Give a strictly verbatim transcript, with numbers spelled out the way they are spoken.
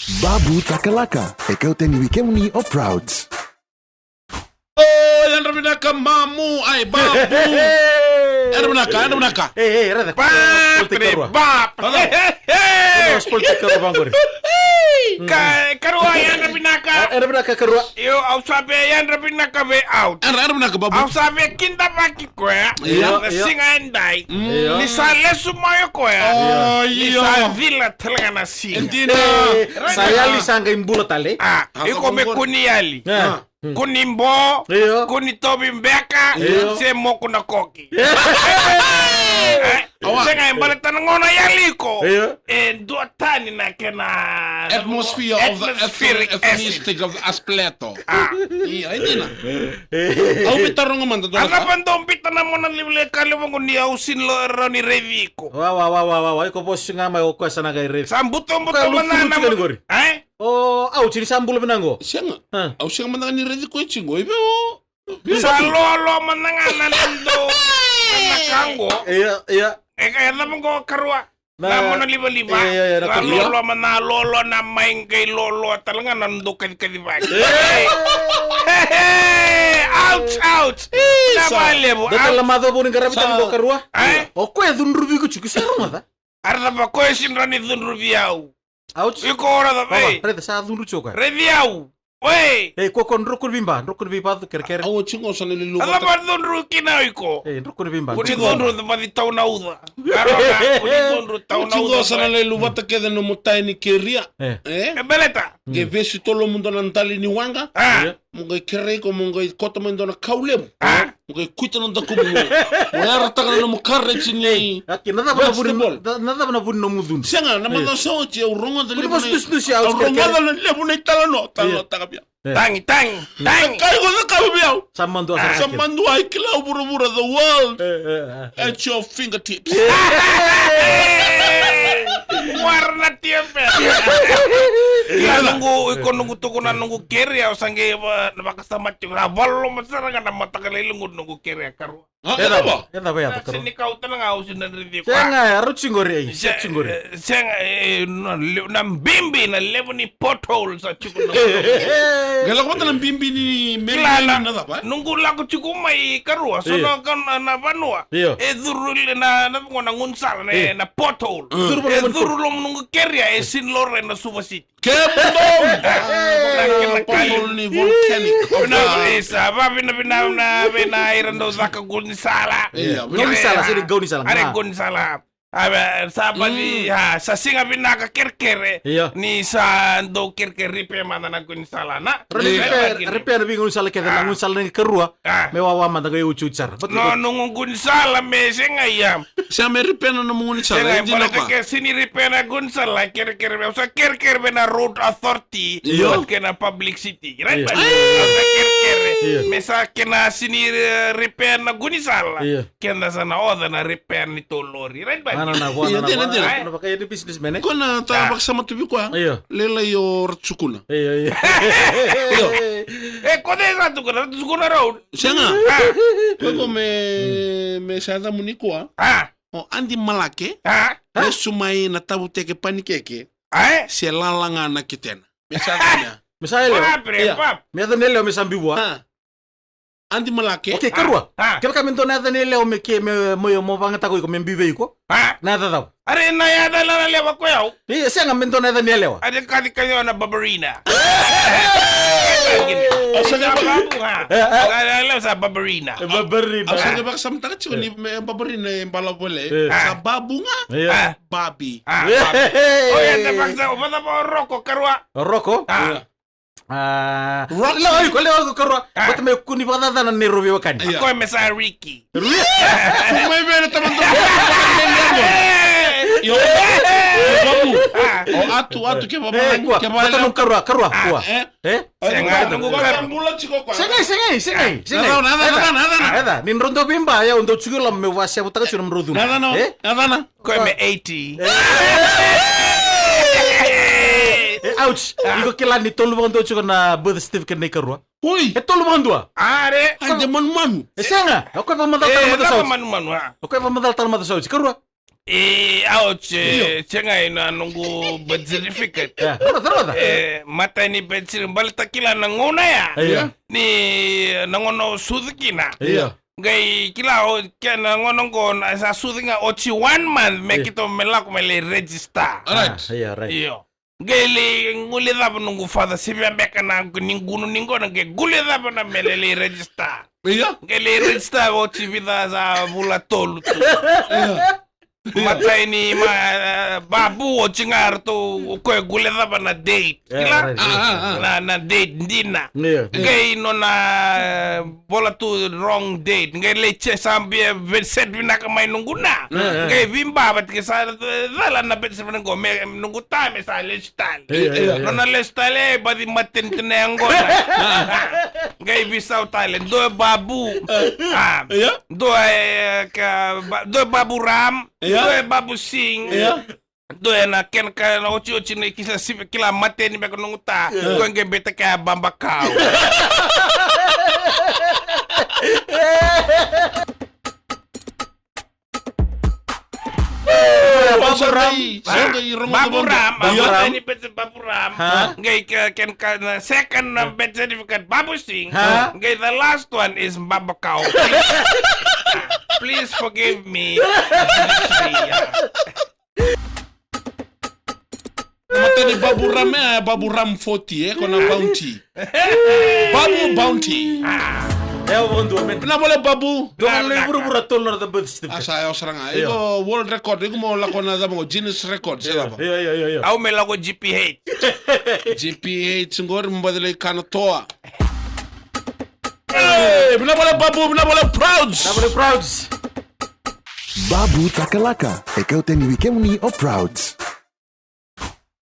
Babu Takalaka, e kau tani wikemuni o Prouds. O, yadra vinaka mamu, ai, Babu. Yadra vinaka, yadra vinaka. Ei, ei, raica. Bap, Spolti re, karua. Bap. Halo. Hey, hey, hey. Spolti karua vaqori. Ka, karua, yadra vinaka. Yadra vinaka, karua. Io, au sa via yadra vinaka vei Ouch. Yadra, yadra vinaka, Babu. Au sa via kidavaki koya. Io, io. Na siga edai. Io. Ni sa lesu mai o koya. O, io. Ni sa cila tale ga na siga. E dina. Ei, sa yali sa qai bula tale. A, iko me kua ni yali. A. Kua ni bo, io, kua ni tauvi beka, io, se moku na koki. Io. E, awa. Sega, e baleta na gauna yali iko. Io. E duatani na kena atmosphere of the atmospheric acid. Ethno-, ethnistic of Aspleto. A. Io, e dina. Au via taroga mada dua na ka. A cava dou biuta na mona livaliva ka levu qo ni au sega ni rawa ni raici iko? Wa, wa, wa, iko vosa ga mai o koya sa na qai raici. Sa butobuto mada na mona. E? O, au tini sa bula vinaka qo. Sega. A. Au sega mada ga ni raici koya tiko, i vei o. Sa loaloa mada ga na dou na ka qo. Ia, ia. E, e cava qo karua? Na, na mona livaliva. Ia, ia, ia, na ka loaloa mada, loaloa na mai qai loaloa tale ga na dou kacikaci vale. E. Ouch, ouch. Ii, na sa valevu, da tale ouch. Na macawa vou ni qaravi tale qo karua. Ai. O koya e cudruvi iko tiko, sa rogoca. Era cava koya e sega ni rawa ni cudruvi au. Ouch. Iko ora cava, ei. Raica sa cudru tiko koya. Raici au. Oi. Ei, ko, ko droko ni veiba, droko ni veiba tu kerekere. Au tiko sa na lelu. A cava cudru kina iko? Ei, droko ni veiba. Ko ni cudru sa vaci tau na uca. Karua, ko ni cudru tau na uca. Tiko sa na lelu vata kece nomu tai ni keria. E. E? E baleta. Qai vesi tolomu dua na dali ni waqa. A. Ia. Mo qai kerei iko, mo qai koto mai dua na kau levu. A. Mo qai kuita na dakumu. Mo yarataka na nomu kareti ni vegetable. Ei, na cava na vu ni, na, na cava na vu ni nomu cudru? Sega, na macawa sa oti au rogoca levu na, au rogoca na levu na italanoa, talanoataka vei au. E. Tagi, tagi, tagi. Kai ko cakava vei au. Sa madua, sa madua, i kila o vuravura, the world. E, e, e. At your fingertips. Wara na tia pe. Ia noqu, iko noqu tukuna noqu keri, au sa qai va-, na vakasama tiko, sa valoloma sara ga na mataka lailai noqu keri a karua. A, e cava? E cava, e cava, karua? Sega ni kau tale ga au sega ni raici koya. Sega, e rauti qori, e, se-, sega qori. E, sega, e, na le-, na bibi, na levu ni potholes a tiko na. Qai lako vata na bibi ni meli na cava, e? Noqu lako tiko mai karua, so na ka na, na vanua. Io. E curu le na, na, na gaunisala, na, na pothole. Mm. E curu loma noqu keria, e sega ni lako ena Suva City. Kemudou! Ah, pothole ni volcanic. Vinaka, isa, vavinavinaka vei ira dau caka gaunisala. Io, gaunisala, sega ni gaunisala. Are gaunisala. A, sa baci, a, sa siga vinaka kerekere. Io. Ni sa dau kerekere, repair mada na gaunisala, na? Repair, repair na veigaunisala kece, na gaunisala na karua. A. Me wawa mada qai uciuci sara. No, noqu gaunisala me sega, ia. Sa me repair na nomu gaunisala, sega, e dina baleta ke sega ni repair na gaunisala, kerekere, me sa kerekere vei na road authority. Io. Kei na publicity. Right? Io. Sa kerekere. Io. Me sa kena sega ni, eh, repair na gaunisala. Io. Keda sa na oca na repair ni tou lori, right, bai? Na, na, na, vua, na, na, dina, vua, dina. Na, na, vaka e dua businessman, e? Ko na tara vakasama tu vei koya. Io. Lailai o Ratu Sukuna. Io, io. Io. E, ko cei Ratu Sukuna? Ratu Sukuna Road. Sega. A. Ko, ko me, me sa yacamu nikua. A. O Adi Malake. A. Lesu mai na Tavuteke Panikeke. A, e? Se lala ga na ketena. Me sa yacamu ya. Me sa yalewa. Io. Me yaca ni yalewa me sa biu vua. A. Adi Malake. Okay, karua. A. Kevaka me dua na yaca ni yalewa me ke, me, me, mo vagataka iko, me biu vei iko. A. Na yaca cava? Are na yaca na yalewa ko yau. Io, sega, me dua na yaca ni yalewa. Are kaci kaci na Barbarina. O sa qai vaka- Babu, a. E, e. Na yalewa sa Barbarina. E, Barbarina. O sa qai vakasamataka tiko ni me Barbarina e balavu vale. E. Sa Babu ga. Io. A. Babi. A, Babi. O ya, na vakasa, o vata o Roko, karua. O Roko? A. Io. A, Rocky. Lewa iko, lewa iko karua. A. Vata me kua ni vakacacana na neirau veiwekani. Io. Koya me sa Ricky. Ricky. Mai vei na tamata. Io. Io, Babu. A. O Atu, Atu, ke vava. E, kua. Vata nomu karua, karua, kua. E? E? Sega, noqu karua. Bula tiko koya. Sega, sega, sega, sega. Na cava, na cava, na cava, na cava. Eda, ni drau dau veiba, ya, au dau tiko loma meu vasevutaka tiko na drau cudru. Na cava, na cava, na cava. Koya me eighty. E, ouch. A. Iko kila ni tolu vakadua tiko na birth certificate nei karua. Oi. E tolu vakadua. Are. Ai, de manumanu. E sega. O koya vakamacala tale mada sa oti. Manumanu, a. O koya vakamacala tale mada sa oti. Karua. E, au che, che ga ina noqu birth certificate. E, rogoca, rogoca. E, matai ni birth certificate, baleta kila na gauna ya. Io. Ni na gauna o sucu kina. Io. Qai kila o kena gauna qo na sa sucu ga oti one month me keitou me lako me lai register. Alright. Io, right. Io. Qai lai guilecava noqu father, se via beka na ni gunu ni qo na qai guilecava na me lai register. Io. Qai lai register oti vica sa vula tolu tu. Io. Matai ni ma, babu oti ga ratou o koya guilecava na date. Kila? Right. Na, na date dina. Qai nona vola tu wrong date. Qai lai che sa bia set vinaka mai noqu na. Qai vibava tike sa cala na birth certificate qo me noqu ta me sa lesu tale. Nona lesu tale, baci maternity na yaqona. Qai visau tale, dua e babu. Dua e ka, dua e babu Ram. Dua e babu Singh. Dua e na kena ka na otioti na kisa sivi kila mateni beka noqu ta. Ko qai beta ka babakau. Babu Ram. Babu Ram. Babu Ram. Mateni beta babu Ram. Qai kena ka na second na birth certificate babu Singh. Qai the last one is babakau. Please forgive me. Mateni babu Ram e, babu Ram forty e, ko na bounty. Babu bounty. E, au vakadua me. Vinaka vakalevu babu. Dua na lai vuravura tolu na birth certificate. Asa, e, au sara ga. Iko world record, iko mo lako na cava qo, Guinness record, se cava. Io, io, io, io. Au me lako G P H. G P H qori mo baci lai kana toa. E, vinaka vakalevu babu, vinaka vakalevu Prouds. Vinaka vakalevu Prouds. Babu Takalaka, e kauta ni wikemuni o Prouds.